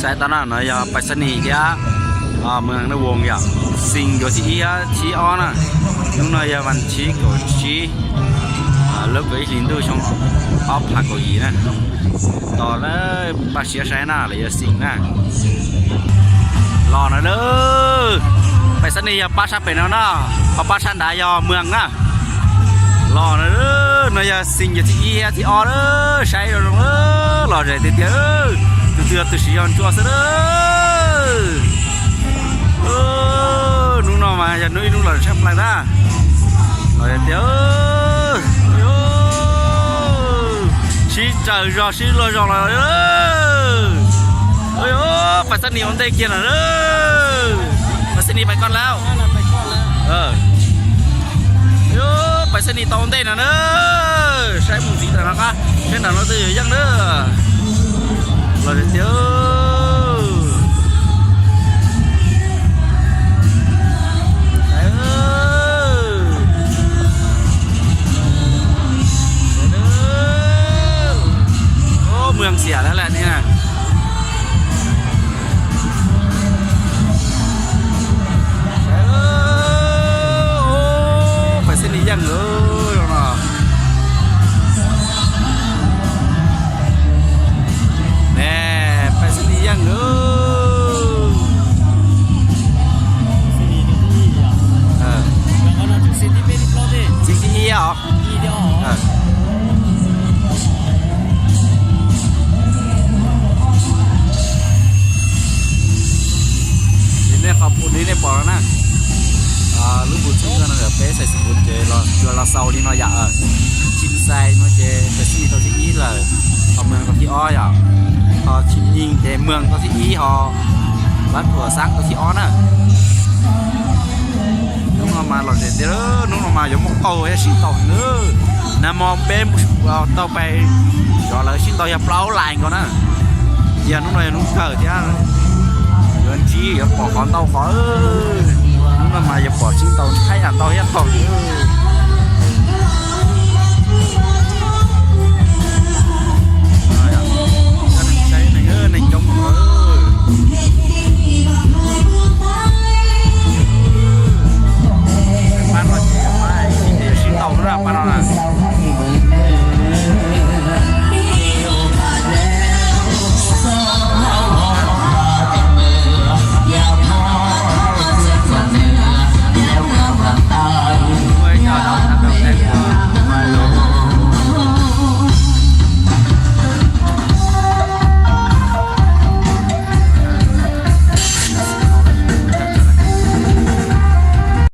Saib tau na, no yog Pais Xas Nis thiab Mws Nas Voos yom, xeem yuav thib ib thib ob na. Hnub no yog vas thib kaum tsib, lub kaum ib hlis ntuj xyoo ob phav kaum yim na. Tos lawm, npaj siab saib na, lawv yuav xeem na. Los na lawm, Pais Xas Nis yog pab sab pem no na, ho pab sab nrad yog Mws Nas na. Los na, no yog xeem yuav thib ib thib ob lawm, saib zoo zoo lawm, los zem tiag tiag. Tus twg tus siv yog ntsuab xwb lawm. Hnub no mas yog hnub ib hnub los tshaj plaws na. Los tiag, sib raws zog sib luag zog los. Pais Xas Nis ua ntej kiag no. Pais Xas Nis pais koj lawm. Pais Xas Nis tau ua ntej no na. Saib mus ntxiv ntawm no qab, saib ntawm no twg yuav yeej na. Los tiag. Mws Nas Xiam lawm ne. Pais Xas Nis yeej lawm no. Ne, Pais Xas Nis yeej lawm. Xeem thib ib os. Nej qhov pum li nej pom no na, lub pum txwv no peb xais xim pum ces los tsuas los xaus li no yom. Tsim xais no ces Pais Xas Nis tau thib ib lawm, ho Mws Nas tau thib ob yom, ho Tsim Nyij ces Mws Nas tau thib ib ho Pab Thuam Xab tau thib ob na. Hnub no mas los zem tiag, hnub no mas yuav muaj qaug thiab sib tau na. Nag hmo peb tau pais cov lawv sib ntaus yog plaub lais nkaus na. Yog hnub no yog hnub kawg thiab, yuav ntsib yuav pom qhov ntau qhov. Hnub no mas yuav pom sib ntaus nthaib ntau thiab qaug li.